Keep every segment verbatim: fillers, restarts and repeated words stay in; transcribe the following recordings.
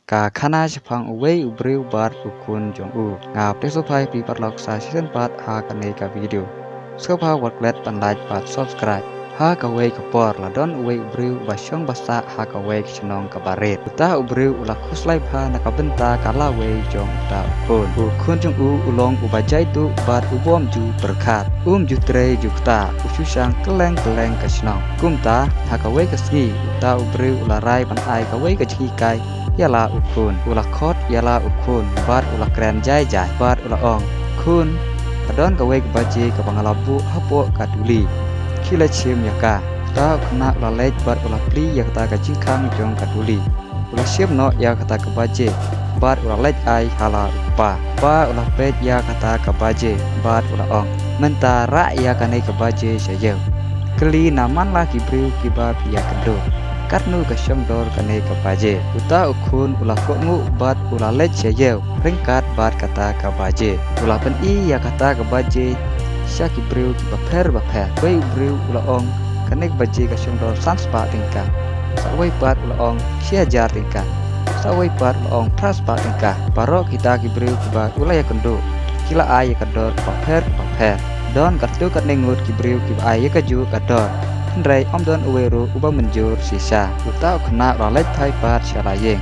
Ka khana shaphang uwei u briew bad u khun jong u. Nga pdiang sngewbha ïa phi paralok sa shisien pat ha kane ka video. Sngewbha wat klet ban like bad subscribe. Ha kawei ka por la don uwei u briew uba shong ba sah ha kawei ka shnong kaba rit. Uta u briew u la khuslai bha na ka bynta ka lawei jong uta u khun. U khun jong u u long uba jai duh bad u bym ju pyrkhat. Um ju trei ju ktah, u shu shang kylleng kylleng ka shnong. Kumta, ha kawei ka sngi, uta u briew u la rai ban ai kawei ka jinghikai ïa la u khun. U la khot ïa la u khun bad u la kren jai jai bad u la ong, "Khun, ka don kawei ka baje kaba nga la buh hapoh ka duli. Khie leit shim ïa ka." Uta u khynnah u la leit bad u la plie ïa kata ka jingkhang jong ka duli. U la shim noh ïa kata ka baje bad u la leit ai ha la u kpa. Kpa u la peit ïa kata ka baje bad u la ong, "Mynta rah ïa kane ka baje sha ïew. Kylli na man la ki briew kiba phi ïakynduh, katno ka shong dor kane ka baje." Uta u khun u la kohnguh bad u la leit sha ïew ryngkat bad kata ka baje. U la pyni ïa kata ka baje sha ki briew kiba pher ba pher. Uwei u briew u la ong, "Kane ka baje ka shong dor san spah tyngka." Sa uwei pat u la ong, "Shi hajar tyngka." Sa uwei pat u la ong, "Phra spah tyngka." Baroh kita ki briew kiba u la ïakynduh, ki la ai ïa ka dor kaba pher kaba pher. Don katto katne ngut ki briew kiba ai ïa kajuh ka dor. Hynrei ym don uwei ruh uba mynjur shisha. Uta u khynnah u la leit phai pat sha la ïing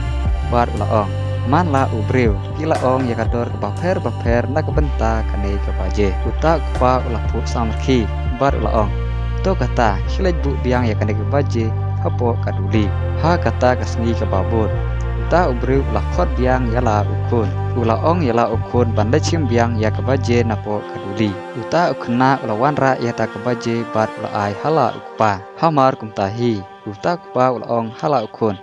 bad u la ong, "Man la u briew, phi la ong ïa ka dor kaba pher ba pher na ka bynta kane ka baje." Uta u kpa u la phuh samrkhie bad u la ong, "To kata, khie leit buh biang ïa kane ka baje hapoh ka duli." Ha kata ka sngi kaba bud, uta u briew u la khot biang ïa la u khun. U la ong ïa la u khun ban leit shim biang ïa ka baje napoh ka duli. Uta u khynnah u la wanrah ïa kata ka baje bad u la ai ha la u kpa. Hamar kumta hi, uta u kpa u la ong ha la u khun,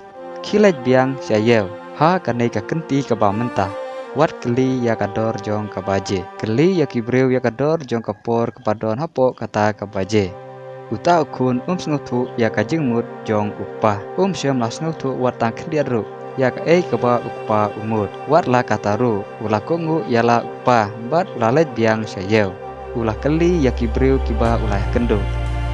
"Khie leit biang sha ïew ha kane ka kynti kaba mynta. Wat kylli ïa ka dor jong ka baje. Kylli ïa ki briew ïa ka dor jong ka por kaba don hapoh kata ka baje." Uta u khun um sngewthuh ïa ka jingmut jong u kpa. Um shym la sngewthuh wat tang khyndiat ruh ïa kaei kaba u kpa u mut. Wat la katta ruh, u la kohnguh ïa la u kpa bad u la leit biang sha ïew. U la kylli ïa ki briew kiba u la ïakynduh,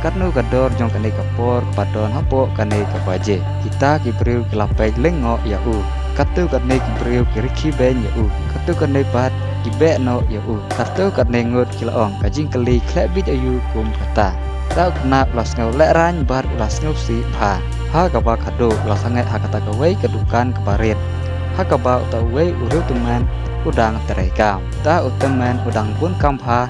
"Katno ka dor jong kane ka por kaba don hapoh kane ka baje?" Kita ki briew ki la peit lyngngoh ïa u. Katto katne ki briew ki rkhie beiñ ïa u. Katto katne pat ki beh noh ïa u. Katto katne ngut ki la ong, "Ka jingkylli khleh bit aïu kum kata?" Uta u khynnah u la sngew lehraiñ bad u la sngewsih bha. Ha kaba khadduh u la sangeh ha kata kawei ka dukan kaba rit, ha kaba uta uwei u riewtymmen u dang treikam. Uta u tymmen u dang bun kam bha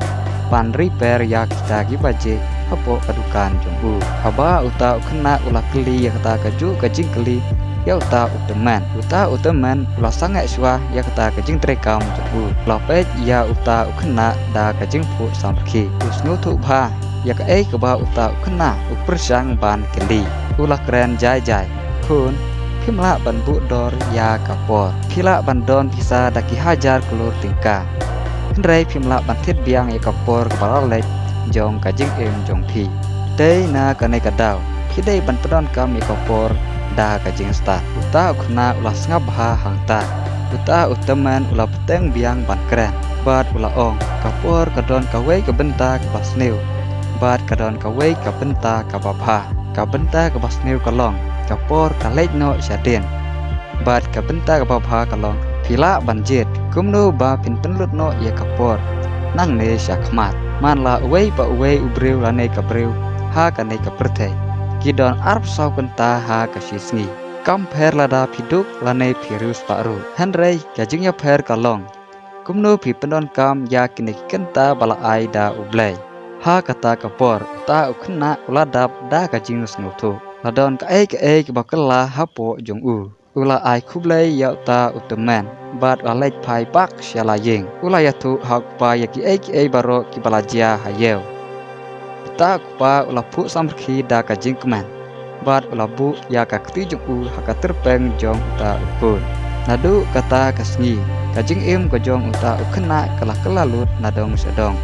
ban repair ïa kita ki baje hapoh ka dukan jong u. Haba uta u khynnah u la kylli ïa kata kajuh ka jingkylli ïa uta u tymmen, uta u tymmen u la sangeh shuwa ïa kata ka jingtreikam jong u. U la peit ïa uta u khynnah da ka jingphuh samrkhie. U sngewthuh bha ïa kaei kaba uta u khynnah u pyrshang ban kylli. U la kren jai jai, "Khun, phim lah ban buh dor ïa ka por. Phi lah ban don pisa da ki hajar klur tyngka, hynrei phim lah ban thied biang ïa ka por kaba la leit jong ka jingim jong phi. Dei na kane ka daw, phi dei ban pyndonkam ïa ka por da ka jingstad." Uta u khynnah u la sngap bha hangta. Uta u tymmen u la bteng biang ban kren bad u la ong, "Ka por ka don kawei ka bynta kaba sniew bad ka don kawei ka bynta kaba bha. Ka bynta kaba sniew ka long, ka por ka leit noh shadien. Bad ka bynta kaba bha ka long, phi lah ban jied kumno ba phin pynlut noh ïa ka por nangne shakhmat. Man la uwei pa uwei u briew lane ka briew ha kane ka pyrthei, ki don arphew saw kynta ha ka shi sngi. Kam pher lada phi duk lane phi riewspah ruh. Hynrei ka jingïapher ka long kumno phi pyndonkam ïa kine ki kynta ba la ai da U Blei." Ha kata ka por, uta u khynnah u la dap da ka jingsngewthuh. La don kaei kaei kaba kylla hapoh jong u. U la ai khublei ïa uta u tymmen bad u la leit phai bak sha la ïing. U la ïathuh ha u kpa ïa kiei kiei baroh kiba la jia ha ïew. Uta u kpa u la phuh samrkhie da ka jingkmen bad u la buh ïa ka kti jong u ha ka tyrpeng jong uta u khun. Naduh kata ka sngi, ka jingim ka jong uta u khynnah ka la kylla lut na dong sha dong.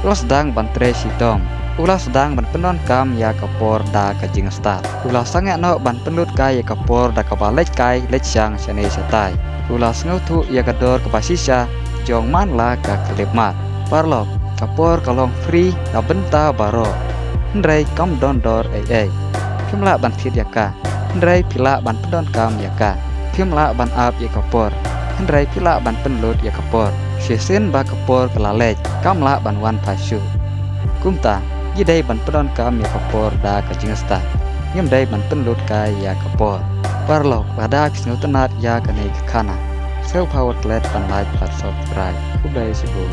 U la sdang ban trei shitom. U la sdang ban pyndonkam ïa ka por da ka jingstad. U la sangeh noh ban pynlut kai ïa ka por da kaba leit kai leit shang shane shatai. U la sngewthuh ïa ka dor kaba shisha jong man la ka khyllipmat. Paralok, ka por ka long free na bynta baroh, hynrei kam don dor ei ei. Phim lah ban thied ïa ka, hynrei phi lah ban pyndonkam ïa ka. Phim lah ban ap ïa ka por, hynrei phi lah ban pynlut ïa ka por. Shisien ba ka por ka la leit, kam lah ban wan pat shuh. Kumta, ngi dei ban pyndonkam ïa ka por da ka jingstad. Ngim dei ban pynlut kai ïa ka por. Paralok, lada phi sngewtynnat ïa kane ka khana, sngewbha wat klet ban like bad subscribe. Khublei shibun.